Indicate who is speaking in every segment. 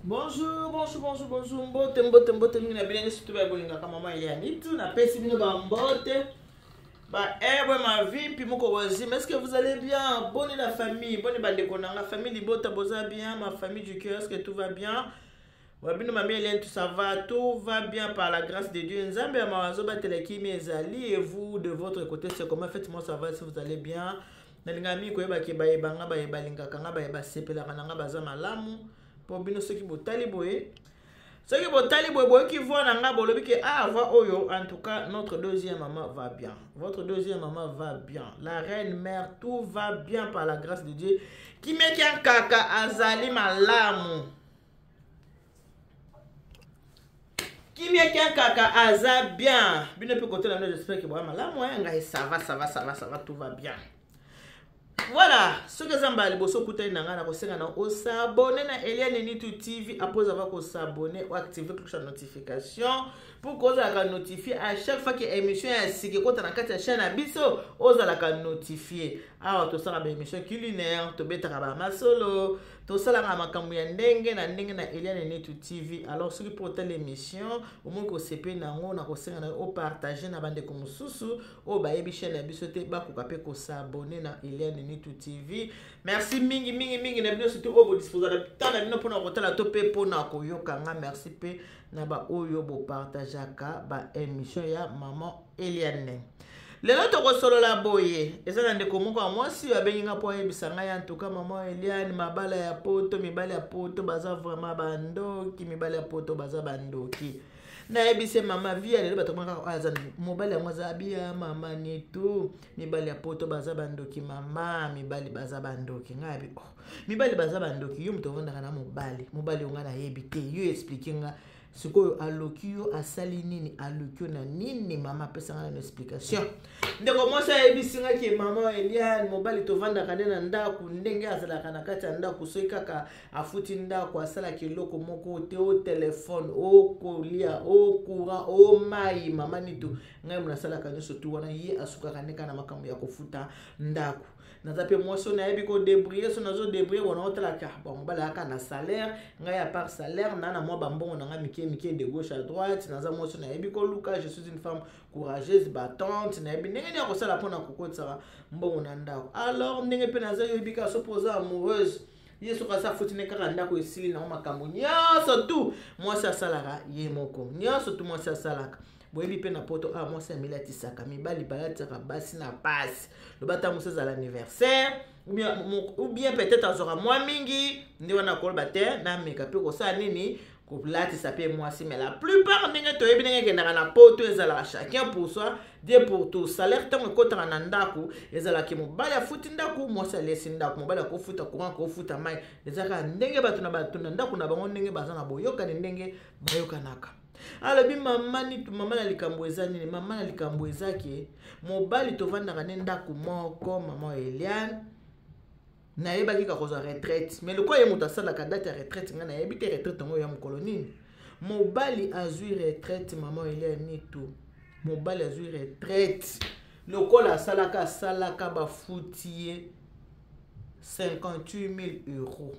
Speaker 1: Bonjour, bonjour, bonjour, bonjour. Mbote, mbote, mbote mingi na bino nyonso to bolingaka mama Eliane Itu. Napesi bino ba mbote. Ba ebwe ma vie puis moko wazim. Est-ce que vous allez bien? Bonne la famille, bonne bandeko na nga famille libota boza bien, ma famille du cœur, est-ce que tout va bien? Wabino mami Eliane, tout ça va, tout va bien par la grâce de Dieu. Nzambe ya mawa azobatela kimia ezali et vous de votre côté c'est comment? Faites-moi savoir si vous allez bien. Nalinga mingi koyeba ke bayeba nga baye balingaka nga baye basepelaka na nga baza malamu. Po bino soki botali boye, soki botali boye boyoki voix na nga bolobi ke ah voix oyo, en tout cas notre deuxième maman va bien. Votre deuxième maman va bien. La reine mère, tout va bien par la grâce de Dieu. Kimia kaka azali malamu. Kimia kaka aza bien. Bino pe côté na j'espère que boa malamu hein, ngai ça va, ça va, ça va, ça va, tout va bien. Voilà, soki eza mbala liboso okutani na ngai, nakosenga na osabone na Eliane Nitu TV. Après avoir kosabone, oactive cloche ya notification pour que ozalaka notifié à chaque fois que émission ya sika ekota na kati ya chaîne na biso, ozalaka notifié. Awa tosalaka ba émission culinaire, tobetaka ba masolo, tosalaka makambo ya ndenge na ndenge na Eliane Nitu TV. Alors soki mpo otala émission omoni kosepeli na yango, nakosenga na yo opartage na bandeko mosusu oyo bayebi chaîne ya biso te, bakoka mpe kosabone na Eliane Nitu TV. Merci mingi mingi mingi na bino, surtout oyo bodisposa na temps na bino mpona kotala to mpe mpona koyoka nga. Merci mpe na baoyo bopartageaka ba émission ya maman Eliane. Lelo tokosolola boye, eza na ndeko moko ya mwasi oyo abengi nga mpo ayebisa ngai, en tout cas maman Eliane, mabala ya poto, mibali ya poto baza vraiment bandoki, mibali ya poto baza bandoki. Nayebisi mama vie ya lelo bato kaka oyo aza mobali yango aza bia mama Nitu, mibali ya poto baza bandoki, mama mibali baza bandoki. Ngai abi oh, mibali baza bandoki, yo moto ovandaka na mobali, mobali oyo ngai nayebi te, yo explike nga sikoyo aloki yo asali nini, aloki yo na nini? Mama apesa ngai na explication. Ndeko mwasi ayebisi nga ke mama Eliane, mobali tovandaka nde na ndako, ndenge azalaka na kati ya ndako, soki kaka afuti ndako asalaka eloko moko te, o telefone, o kolia, o courant, o mai, mama Nitu, ngai moto nasalaka nyonso tu wana, ye asukaka nde kaka na makambo ya kofuta ndako. Naza mpe mwasi oyo nayebi kodébrouiller, so nazodébrouiller bona otalaka bon, mobali ayaka na salaire, ngai à part salaire na na mwa bambongo na ngai mike mike de gauche à droite. Naza mwasi oyo nayebi koluka, je suis une femme courageuse, battante, nayebi ndenge nini ya kosala mpona kokotisaka mbongo na ndako. Alors ndenge mpe naza yoyebi kaka so mpo oza amoureuse, ye soki asa futi ne kaka ndako esili nango makambo nyonso tu mwasi asalaka ye moko, nyonso tu mwasi asalaka. Boyebi mpe na poto awa mwasi amilatisaka, mibali balatisaka basi na pasi, loba ata mosu ezala anniversaire ou bien peut-être azwaka mwa mingi nde wana akoloba te nameka mpe kosala nini kolatisa mpe mwasi. Mais la plupart ndenge toyebi ndenge ekendaka na poto, ezalaka chacun pour soi, Dieu pour tout. Salaire ntango ekotaka na ndako ezalaki mobali afuti ndako, mwasi alesi ndako, mobali akofuta courant, akofuta mai, ezalaka ndenge bato na bato na ndako na bango ndenge baza na boyokani, ndenge bayokanaka. Alobi mama Nitu, mama na likambo eza nini? Mama na likambo eza ke mobali tovandaka nde ndako moko, mama Eliane, nayebaki kaka kozwa retraite, mais lokola ye moto asalaka date ya retraite, ngai nayebi te retraite yango ya mokolo nini. Mobali azwi retraite, mama Eliane Nitu, mobali azwi retraite, lokola asalaka asalaka bafuti ye 58 000 euros,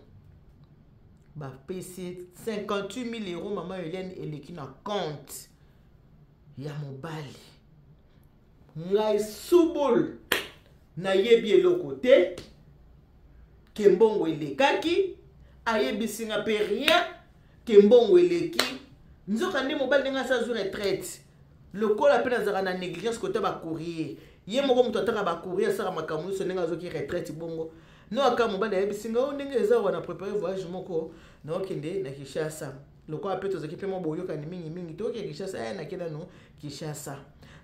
Speaker 1: bapesi ye 58 000 euros. Mama Eliane, eleki na compte ya mobali, ngai subul nayebi eloko te ke mbongo elekaki, ayebisi nga mpe rien ke mbongo eleki. Nzoka nde mobali ndenge asa azwi retraite, lokola mpe nazalaka na négligence kota bacourrier, ye moko moto ataka bacourrier, asalaka makambo nyonso, ndenge azwaki retraite bongo no aka mobali ayebisi nga oyo ndenge eza wana, prépare voyage moko naokende na Kinshasa, lokola mpe tozalaki mpe mwa boyokani mingimingi, tokokende Kinshasa, aya nake nano Kinshasa.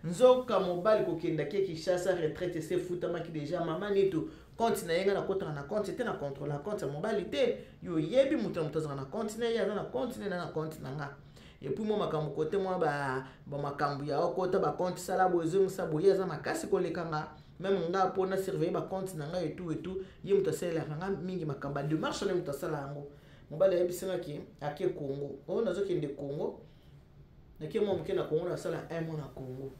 Speaker 1: Nzoka mobali kokendaki Kinshasa, retraite ese efutamaki déjà. Mama Nitu, compte na ye nga nakotaka na compte te, na contrôle compte ya mobali te. Yo oyebi moto na moto azalaka na compte na ye, aza na compte na ye, na compte na nga. Et puis mwa makambo kote mwa bamakambo ya okota bacompte, sala boye, ezongisa boye, aza makasi koleka nga. Même nga mpona surveiller bacompte na ngai etu etu, ye moto asalelaka nga mingi makambo ya démarche wana, moto asala yango. Mobali ayebisingaki ake Congo, oyo nazokende Congo, nake mwa moke na Congo, nasala un mois na Congo.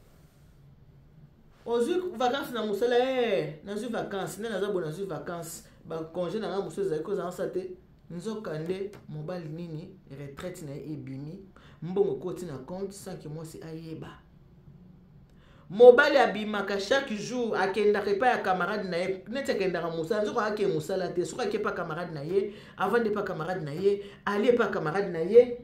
Speaker 1: Ozwi vacance na mosala? Nazwi vacance nde naza boye, nazwi vacance, bacongé na ngai mosusu ezali kozala te. Nzokande mobali nini, retraite na ye ebimi, mbongo ekoti na compte sans que mwasi ayeba. Mobali abimaka chaque jour, akendaka epai ya camarade na ye neti akendaka mosala, nzoka ake mosala te. Soki ake epai camarade na ye, avandi epai camarade na ye, ali epai camarade na ye,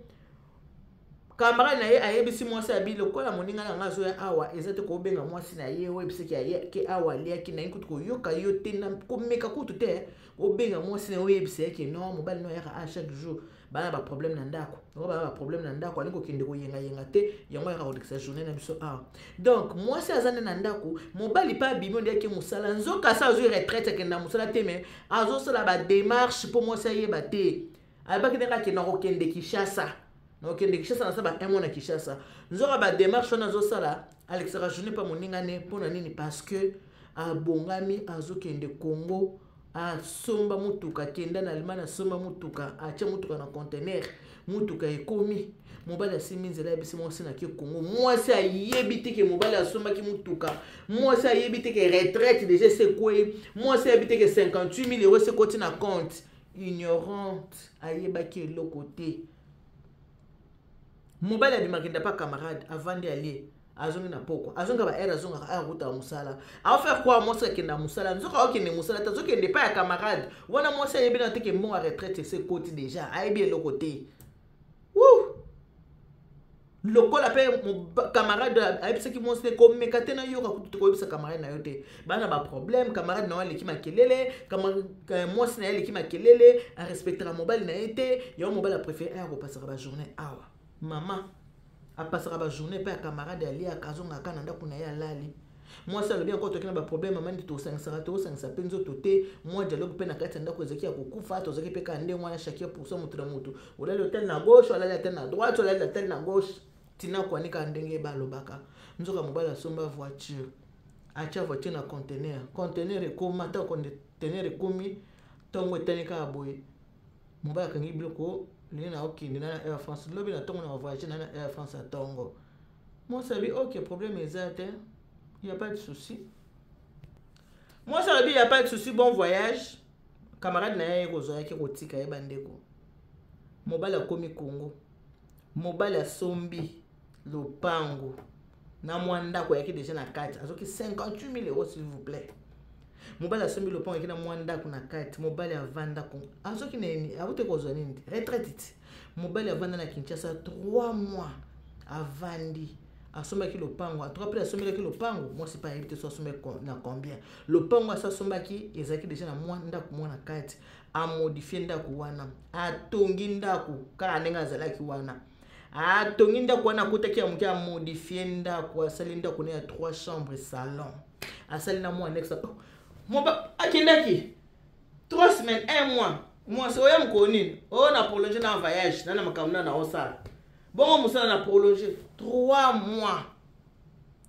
Speaker 1: camarade na ye ayebisi mwasi abi lokola moninga na nga azoya awa, eza te kobenga mwasi na ye oyebisaki ke awa aliaki na ye, kutu koyoka yo te, komeka kutu te obenga mwasi na ye oyebisa ye ke non, mobali no ayaka a chaque jour, bana baproblème na ndako, yango bana baproblème na ndako, alingi kokende koyengayenga te, yango ayaka kolekisa journée na biso awa. Donc mwasi aza nde na ndako, mobali mpe abimi onde ake mosala, nzoka asa azwi retraite, akenda mosala te, mais azosala badémarche mpo mwasi ayeba te. Ayebaki ndenge akenda kokende Kinshasa, nakokende Kinshasa, nasala ba un mois na Kinshasa. Nzoka badémarche wana azosala, alekisaka journée mpa moninga ne. Mpo na nini? Parce que abongami, azokende Congo, asomba motuka, akenda na Allemagne, asomba motuka, atia motuka na conteneur, motuka ekomi. Mobali asimbi nzela, ayebisi mwasi nake Congo. Mwasi ayebi te ke mobali asombaki motuka, mwasi ayebi te ke retraite déjà esekwei, mwasi ayebi te ke 58 000 euros esekoti na compte. Ignorante, ayebaki eloko te. Mobali abimaki nda pa camarade, avandi, alie, azongi na pokwa, azonga ba heure azongaka, akutaka mosala, aofaire kwa mwasi akenda mosala, nzoka aokende mosala te, azokende epai ya camarade wana. Mwasi ayebi na te ke mbongo ya retraite ese ekoti déjà, ayebi eloko te. Lokola mpe camarade ayebisaki mwasi te, komeka te, nayoka kutu te koyebisa camarade na yo te, bana baproblème, camarade na yo aleki makelele, mwasi na ye aleki makelele, arespectaka mobali na ye te, yango mobali apréféré aya kopasaka bajournée awa. Mama apasaka bajournée mpe ya camarade, aliaka, azongaka na ndako na ye, alali. Mwasi alobi yango, toki na baproblème, mama, nde tosangisaka, tosangisa mpe nzoto te, mwa dialogue mpe na kati ya ndako ezalaki ya kokufa, tozalaki mpe kaka ndenge wana, chacun pour soi, moto na moto, olali otali na gauche, olali atali na droite, olali atali na gauche, tina kwani kaka ndenge balobaka. Nzoka mobali asomba voiture, atia voiture na conteneur, conteneur ekoma. Ntango conteneur ekomi, ntongo etani kaka boye, mobali akangi biloko ndenge na okende na Air France lobi na ntongo, na voyage na Air France ya ntongo. Mwasi abi ok, problème eza te, y a pas de souci. Mwasi alobi y a pas de souci, bon voyage. Camarade na ye kozwa yaki kotika ye. Bandeko, mobali akomi Congo, mobali asombi lopango na mwa ndako ayaki déjà na kati, azoki 58 000 euros, s'il vous plaît. Mobali asombi lopango, ayaki na mwa ndako na kati. Mobali avanda, azoki nini, akuti kozwa nini te, retraite ti. Mobali avanda na Kinshasa 3 mois, avandi, asombaki lopango atuka mpe asombelaki lopango. Mwasi mpe ayebi te so asombaki na combien lopango. Asi asombaki, ezalaki déjà na mwa ndako mwa na kati, amodifie ndako wana, atongi ndako kaka ndenge azalaki wana, atongi ndako wana, akutaki ya moke, amodifie ndako, asali ndako na ya 3 chambre, salon, asali na mwa annexe. Akendaki 3 semaines, 1 mois. Mwasi oya mokolo nini oyo na prolonge na voyage na makambo na osala bongo mosala na prolonge 3 mois.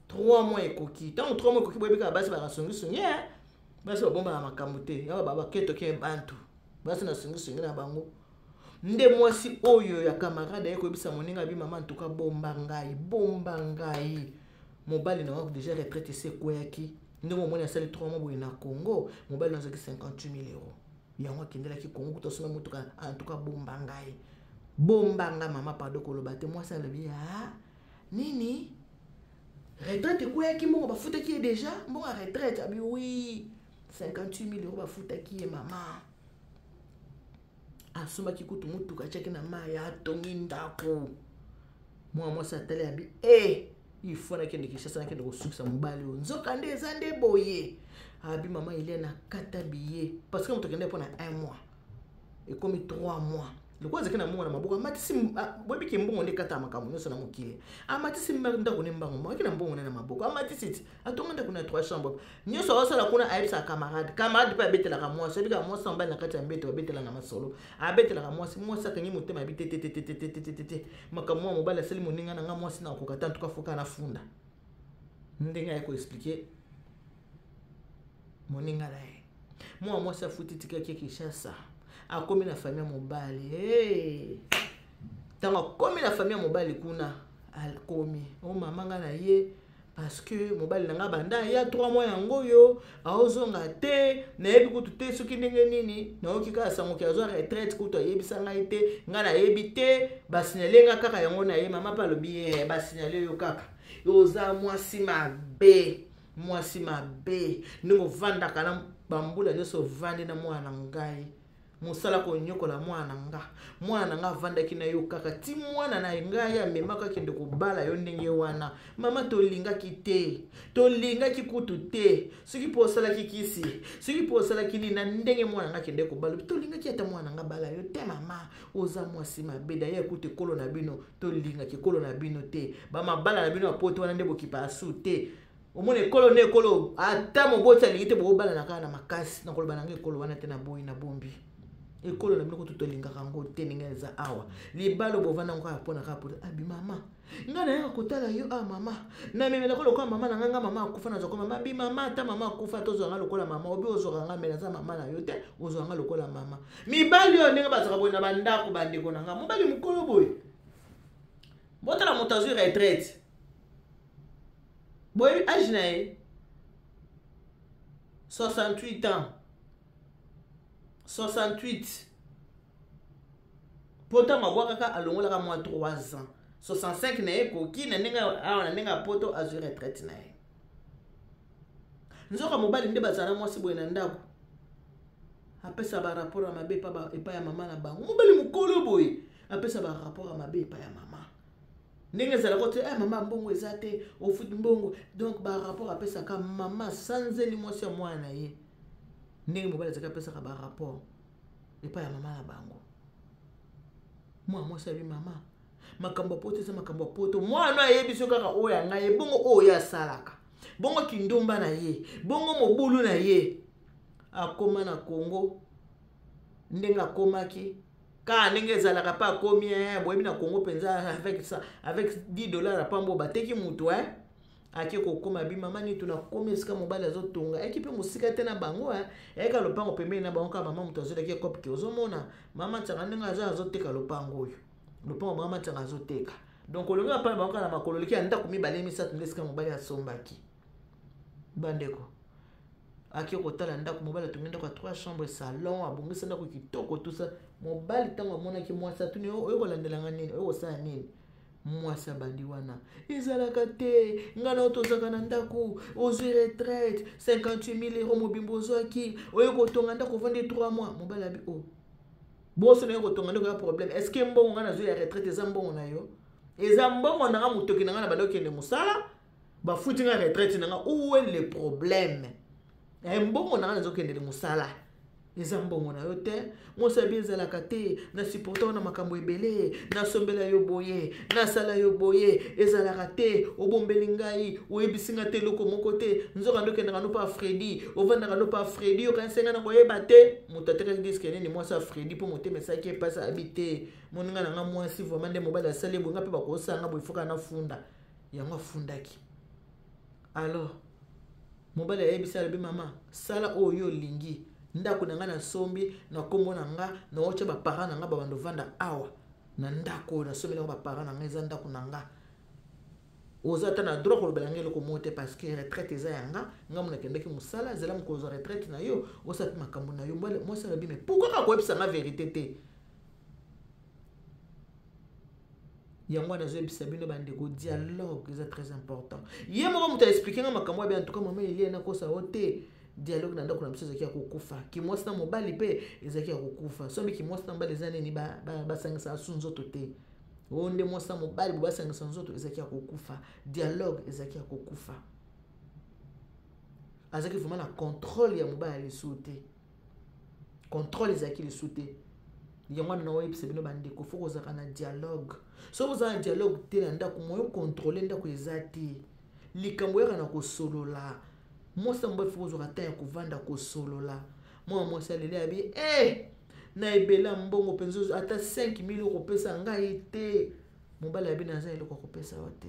Speaker 1: 3 mois ekoki. Ntango 3 mois ekoki, boyebi kaka basi bakasongisongi, basi babombaka makambo te, yango baketoki bantu, basi na songisongi na bango. Nde mwasi oyo ya camarade aye koyebisa moninga, abi mama, ntuka bomba ngai, bomba ngai, mobali na déjà retraite esi ekweyaki, ndenge omoni asali 3 mois boye na Congo, mobali nazwaki 58 000 euros, yango akendelaki Congo, kuta asomba motuka, antuka bomba ngai, bomba nga mama, pardon koloba te. Mwasi alobi a nini, retraite ekweyaki, mbongo bafutaki ye déjà, mbongo ya retraite? Abi oui, 58 000 euros bafutaki ye. Mama asombaki kutu motuka, atiaki na mai, atongi ndako. Mwana mwasi atali, abi e il faut nakende Kinshasa, nakende kosukisa mobali oyo, nzoka nde eza nde boye. Abi mama Eliane akata billet, parce que moto akende mpo na un mois, ekomi 3 mois. Lokola azalaki na mbongo na maboko, amatisi. Boyebiki mbongo nde ekata makambo nyonso na mokili. Amatisi ndako ne mbango, aki na mbongo ne na maboko, amatisi ti atonga ndako na trois chambre. Nyonso azosala kuna, ayebisaka camarade, camarade mpe abetelaka mwasi. Ayebikaka mwasi na mobali na kati ya mbeto, babetelaka na masolo, abetelaka mwasi. Mwasi akangi motema, abi te te te te te te te te te, makambo mwa mobali asali moninga na nga, mwasi na okoka te, antuka foka na funda. Ndenge aye koexpliquer moninga na ye, mwa mwasi afuti tikaki Kinshasa, akomi na famille ya mobali. Hey! Ntango akomi na famille ya mobali kuna, akomi o mama nga na ye. Parce que mobali na nga banda ya 3 mois yango oyo aozonga te, nayebi kutu te soki ndenge nini. Nayoki kaka sango ke azwa retraite, kutu ayebisa ngai te, ngai nayebi te, basignale nga kaka yango na ye. Mama mpe alobi ye basignale yo kaka, oza mwasi mabe, mwasi mabe, ndenge ovandaka na bambula nyonso ovandi na mwana na ngai, mosala konyokola mwana na nga. Mwana na nga avandaki na yo kaka ti mwana na ngai amemaka akende kobala yo ndenge wana. Mama, tolingaki te, tolingaki kutu te. Soki mpo osalaki kisi, soki mpo osalaki nini na ndenge mwana nga akende kobala, tolingaki ata mwana na nga bala yo te. Mama, oza mwasi mabe. Daye kutu ekolo na bino, tolingaki ekolo na bino te. Bamabala na bino ya poto wana nde bokipa asu te. Omona ekolo na ekolo, ata moboti alingi te, bokobalana kaka na makasi. Nakoloba na ngai ekolo wana te, naboyi, nabombi ekolo na bino kutu tolingaka yango te. Ndenge eza awa, libala bovanda yango kaka mpona kaka poto. Abi mama, ngai nayaka kotala yo. A mama, namemelaka lokola mama na ngai. Ngai mama akufa, nazwaka mama. Bi mama, ata mama akufa, tozwanga lokola mama. Obi ozwaka ngai, me naza mama na yo te, ozwaka ngai lokola mama. Mibali oyo ndenge bazwaka boye na bandako, bandeko na ngai, mobali mokolo boye, botala moto azwi retraite, boyebi age na ye? 68 ans, 68. Mpo ntango abwakaka, alongolaka mwa 3 ans, 65 na ye ekoki na ndenge awa, na ndenge ya poto, azwi retraite na ye. Nzoka mobali nde bazala na mwasi boye na ndako, apesa barapport ya mabe epai ya mama na bango. Mobali mokolo boye apesa barapport ya mabe epai ya mama, ndenge ezalaka te. Eh, mama, mbongo eza te, ofuti mbongo. Donc barapport apesaka mama, asanzeli mwasi ya mwana na ye. Ndenge mobali azalaki, apesaka barapport epai ya mama na bango. Mwana mwasi abi mama, makambo ya poto eza makambo ya poto. Mwana ayebi so kaka oyo ya ngai, ebongo oyo asalaka bongo kindumba na ye, bongo mobulu na ye. Akóma na Congo ndenge akomaki kaka ndenge ezalaka mpe akomi. Boyebi na Congo mpenza, avec 10 $ ya pambo bateki mutu. Ake kokóma bi mama nini, nakomi esika mobali azotonga, ayaki mpe mosika te na bango, ayaka lopango pembeni na bango kaka. Mama moto azolaki ekope ke ozomona mama Ntianga ndenge aza, azoteka lopango oyo, lopango mama Ntianga azoteka. Donc olongi bapana bango kaka na makolo leki ya ndako mibale misato nde esika mobali asombaki. Bandeko, ake kotala ndako mobali atongi, ndako ya trois chambre, salon, abongisi ndako kitoko tusa. Mobali ntango amonaki mwasi, atuni: "Oyo kolandelanga nini? Oyo kosala nini?" Mwasi abandi wana: "Ezalaka te, ngai na oyo tozalaka na ndako, ozwi retraite 58 000 euro mobimba ozwaki, oyo kotonga ndako, ovandi 3 mois." Mobali abi: "O boso na yo kotonga ndako ya problème? Est ce que mbongo ngai nazwi ya retraite eza mbongo na yo? Eza mbongo na nga, motoki na ngai na bandi okende mosala, bafuti nga retraite na nga. Où est le problème? Mbongo na nga nazokendele mosala, eza mbongo na yo te." Mwasi abi: "Ezalaka te, na supporte wana makambo ebele, nasombela yo boye, nasala yo boye, ezalaka te, obombeli ngai, oyebisi nga te eloko moko te. Nzoka nde okendaka no mpa Fredi, ovandaka no mpa Fredi, okanisi ngai na koyeba te?" Moto atekaki disque nini, mwasi ya Fredi, mpo motema esalaki epasi. Abi te, moninga na nga mwasi, vraiment nde mobali asali boye, nga mpe bakosanga boye, foka nafunda yango. Afundaki. Alors mobali ayebisi, alobi: "Mama, sala oyo olingi. Ndako na ngai nasombi na nkombo na nga, naotya baparent na nga babanda ovanda awa na ndako oyo nasombeli yango baparent na ngai. Eza ndako na nga, oza ata na droit kolobela ngai eloko moko te, parce que retraite eza ya nga. Nga mo nakendaki mosala. Ezala mokolo ozwa retraite na yo, osala mpe makambo na yo." Mwasi alobi: "Mais pourquoi kaka koyebisa nga vérité te?" Yango wana azoyebisa bino bandeko, dialogue eza très important. Ye moko moto aexpliquer nga makambo abi. En tout cas, mama Elie, nakosa o te, dialogue na ndako na biso ezalaki ya kokufa. Kimwasi na mobali mpe ezalaki ya kokufa. Sombi kimwasi na mobali eza nini? Basangisaka su nzoto te. Oyo nde mwasi na mobali bo basangisa nzoto, ezalaki ya kokufa. Dialogue ezalaki ya kokufa. Azalaki vraiment na contrôle ya mobali ya lisusu te, contrôle ezalaki lisusu te. Yango wana naoyebisa bino bandeko, faut kozalaka na dialogue. Soki ozala na dialogue te na ndako, moyo contrôle ndako eza te. Likambo oyaka na kosolola, mwasi na mobali faut kozwaka temps ya kovanda kosolola. Mwana mwasi aleli, abi: "E, na ebele mbongo mpenza, ata 5000 okopesa ngai te?" Mobali abi: "Naza eloko ya kopesa yo te."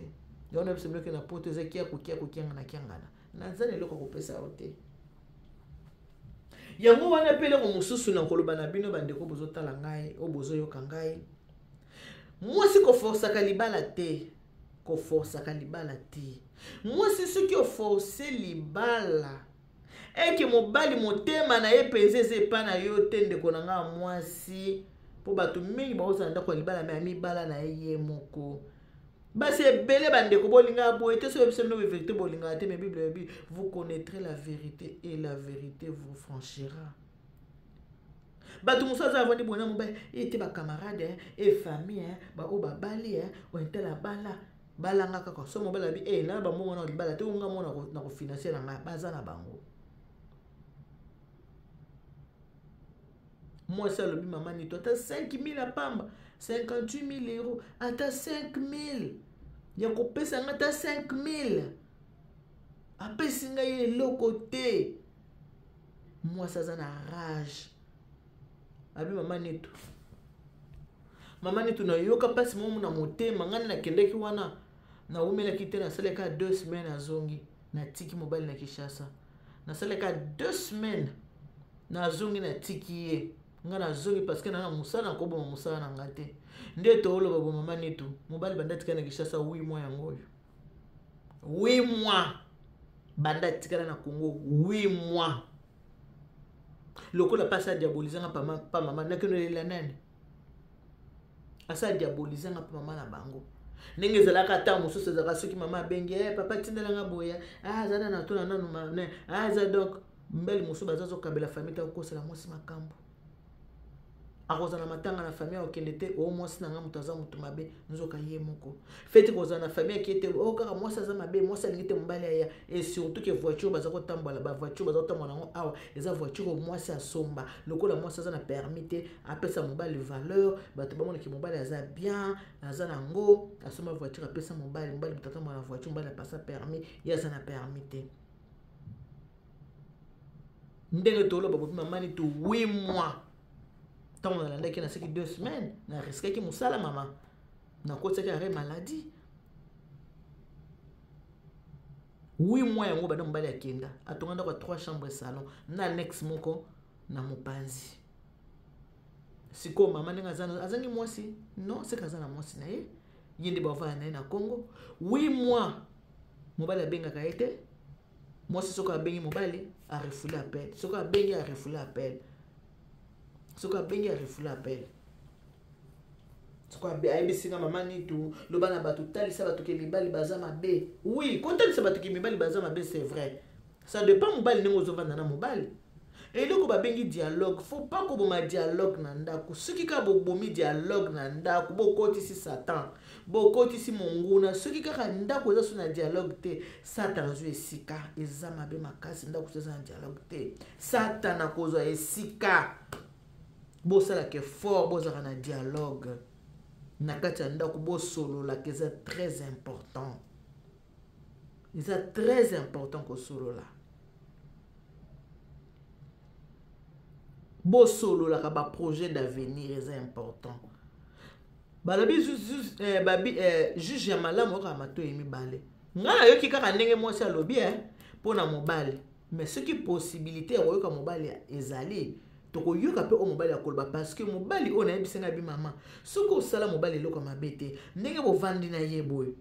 Speaker 1: Yango nayebisa bino ke na poto eza kiako kiako, kiangana kiangana. Naza na eloko ya kopesa yo te. Yango wana mpe eloko mosusu na koloba na bino bandeko bozotala ngai, oyo bozoyoka ngai, mwasi koforsaka libala te, koforsaka libala te. Mwasi soki oforce libala eke mobali motema na ye mpenza eza epai na yo te, ndeko na ngai mwasi, mpo bato mingi bakozala ndako ya libala me amibala na ye ye moko. Basi ebele bandeko bolingaka boye te, soki biso bino verité bolingaka te, mais Bible elobi vous connaîtrez la vérité et la vérité vous franchira. Bato mosusu aza avandi boye na mobali ete bacamarade e famille baoyo babali ointela abala balanga kaka so mobali abi e na bambongo na libala te, onga mona na kofinanse na ngai, baza na bango. Mwasi alobi mama nito ata 5000 ya pamba, 58000 euros, ata 5000 ya kopesa ngai, ata 5000 apesi ngai eloko te. Mwasi aza na rage, abi mama netu, mama netu, nayoka mpasi momo na motema ngai. Nakendaki wana, nawumelaki te, nasalaka 2 semaines, nazongi, natiki mobali na Kinshasa. Nasalaka 2 semaines, nazongi, natiki ye, ngai nazongi parce que na mosala, nakoboma mosala na ngai te. Nde tooloba bo mama netu, mobali banda atikala na Kinshasa 8 mois yango oyo, 8 mois banda atikala na Congo, 8 mois. Lokola mpasi adiabolizanga pa mama, nakende olela nani? Asa adiabolizanga pa mama na bango. Ndenge ezalaka, ntango mosusu ezalaka soki mama abengi eh, papa tindelanga boya, ah, aza nanu atona nanu, ah, aza donc mbele mosusu baza zokabela famille te, akokosela mwasi makambo, akozala matanga na famille, akokende te, o mwasi na nga moto aza moto mabe, nzoka ye moko feti kozala na famille akie te, o kaka mwasi aza mabe, mwasi alingi te mobali aya. Et surtout que voiture baza kotambola, bavoiture baza kotambola yango awa eza voiture oyo mwasi asomba. Lokola mwasi aza na permis te, apesa mobali valeur, bato bamonaki mobali aza bien, aza nango, asomba voiture, apesa mobali, mobali moto atambola na voiture, mobali apasa permis, ye aza na permis te. Ndenge toloba bobi mamani to 8 mois, ntango nalandaki, naseki 2 semaines, nariskaki mosala mama, nakotisaki arrêt maladie. 8 mois yango banda mobali akenda, atonga ndako ya 3 chambre, salon na annexe moko na mopanzi. Sikoyo mama ndenge azangi mwasi, non seke aza na mwasi na ye, ye nde bavanda na ye na Congo. 8 mois mobali abengaka ye te. Mwasi soki abengi mobali, arefule appel, soki abengi, arefule appel, soki abengi, arefule appel. Soki ayebisi nga mama nitu, loba na bato, talisa bato ke mibali baza mabe. Oui, kotalisa bato ke mibali baza mabe, c'est vrai, ça dépend mobali ndenge ozovanda na mobali. Eloko babengi dialogue, faut pas koboma dialogue na ndako. Soki kaka bobomi dialogue na ndako, bokotisi Satan, bokotisi monguna. Soki kaka ndako eza so na dialogue te, Satan azwi esika, eza mabe makasi. Ndako so eza na dialogue te, Satan akozwa esika. Bosalaka effort, bozalaka na dialogue na kati ya ndako, bosololaka, eza très important, eza très important kosolola. Bosololaka baprojet d'avenir, eza important. Balobi babi juge ya malamu okaka matoi mibale. Ngai nayoki kaka ndenge mwasi alobi mpo na mobali, mais soki possibilité ya koyoka mobali ezali, tokoyoka mpe oyo mobali akoloba, parce que mobali oyo nayebisi ngai bi mama, soki osala mobali eloko ya mabe te, ndenge bovandi na ye boye,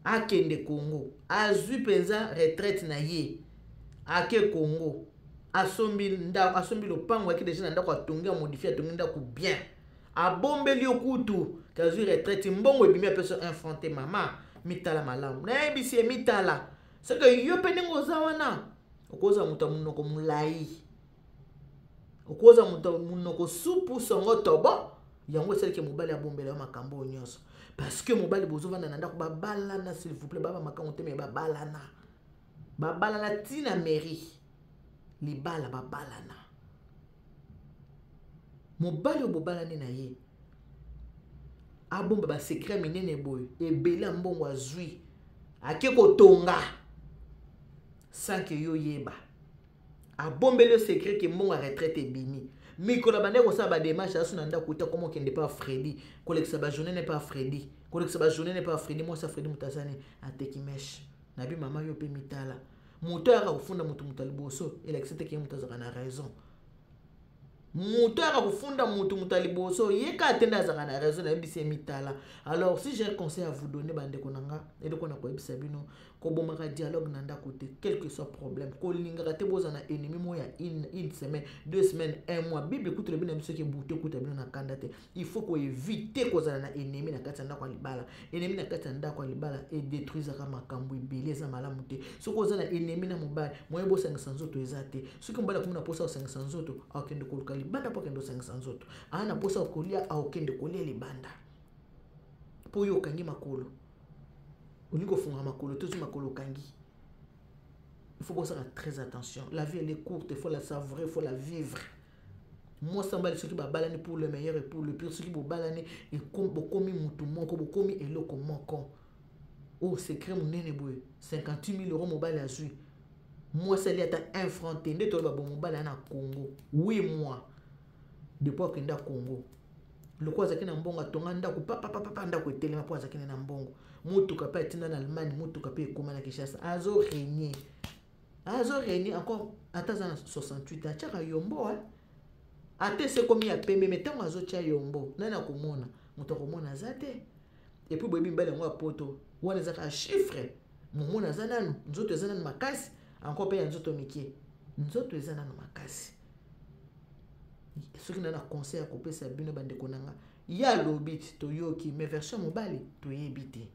Speaker 1: akende Congo, azwi mpenza retraite na ye, ake Congo, asombi ndako, asombi lopango, ayaki deja na ndako, atongi, amodifie, atongi ndako bien, abombeli yo kutu azwi retraite, mbongo ebimi, apesi un franc te. Mama, mitala malamu, nayebisi ye mitala. Soki yo mpe ndenge oza wana, okozwa moto ya monoko molai, okozwa moto ya monoko supu songo tobo, yango esalaki mobali abombela yo makambo oyo nyonso, parce que mobali bozovanda na ndako, babalana, s'il vous plaît, baba makambo te, me babalana, babalana ntina mairie, libala babalana. Mobali oyo bobalani na ye abomba basecret minene boye, ebele ya mbongo azwi, ake kotonga sans que yo yeba, abombeli yo secret ke mbongo ya retraite ebimi. Mikolo abandaki kosala badémarche, aso na ndako te, akoma okende mpe Fredi, kolekisa bajournée ne mpe Fredi, kolekisa bajournée ne mpe Fredi, mwasi Fredi, moto azani ateki meshe. Nabi mama, yo mpe mitala, moto ayaka kofunda moto, moto ya liboso elakisi te ke moto azalaka na raison. Moto ayaka kofunda motu, moto ya liboso ye kaka te nde azalaka na raison. Nayebisi ye mitala. Alors, si j'ai un conseil à vous donner, bandeko na nga, eloko na koyebisa bino, kobomaka dialogue na ndako te, quel que soit problème. Kolingaka te bozala na ennemi moko ya une semaine, 2 semaines, un mois. Bible ekutela bino na biso soki ebutu ekuta bino na kanda te. Il faut koéviter kozala na ennemi na kati ya ndako ya libala. Ennemi na kati ya ndako ya libala edétruisaka makambo ebele, eza malamu te. Soki oza na ennemi na mobali, moye bosangisa nzoto eza te. Soki mobali akomi na mposa kosangisa nzoto, akokende koluka libanda mpo akende kosangisa nzoto. Aa na mposa kolia, akokende kolia libanda, mpo oyo okangi makolo, olingi kofunga makolo te, ozwi makolo okangi. Il faut bosala très attention. La vie, elle est courte, il faut la savourer, il faut la vivre. Mwasi, mobali, soki babalani, pour le meilleur et pour le pire, soki bobalani, bokomi mutu moko, bokomi eloko moko. Oyo secret monene boye, 58 000 euros mobali azwi, mwasi ali ata 1 franc te. Nde toloba bo mobali aya na Congo 8 mois depuis akenda Congo, lokola azalaki na mbongo, atonga ndako papapapa, ndako etelema mpo azalaki na mbongo. Motuka mpe atinda na Allemagne, motuka mpe ekóma na Kinshasa. Azorégner, azorégner encore. Ata aza na 68, atiaka yombo, ata esekomi ya pembe, mais ntango azotia yombo, nani akomona? Moto akomona aza te. Et puis boyebi mibali yango ya Poto wana, eza kaka chiffre. Momona aza nanu, nzoto eza nanu makasi encore, mpe ya nzoto mike, nzoto eza nanu makasi. Soki na conseil ya kopesa bino, bandeko na nga, ye alobi, toyoki, mais version mobali toyebi te.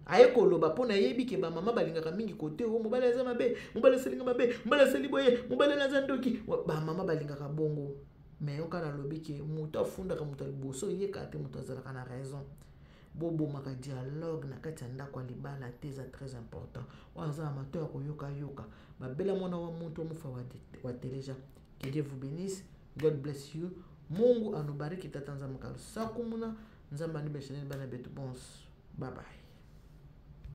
Speaker 1: Aye koloba mpo nayebi ke bamama balingaka mingi kote o mobali aza mabe, mobali asalinga mabe, mobali asali boye, mobali aza ndoki. Bamama balingaka bongo. Mais yoka, nalobi ke moto afundaka moto ya liboso yekaka te, moto azalaka na raison. Bobomaka dialogue na kati ya ndako ya libala te, eza très important. Oyo aza na mato ya koyokayoka, babela mwana wa muntu omufa wa teleja. Que Dieu vous bénisse. God bless you. Mungu anubariki. Tata Nzambe kalusakumuna, Nzambe anibesheneni bana betu bonso. Bye bye.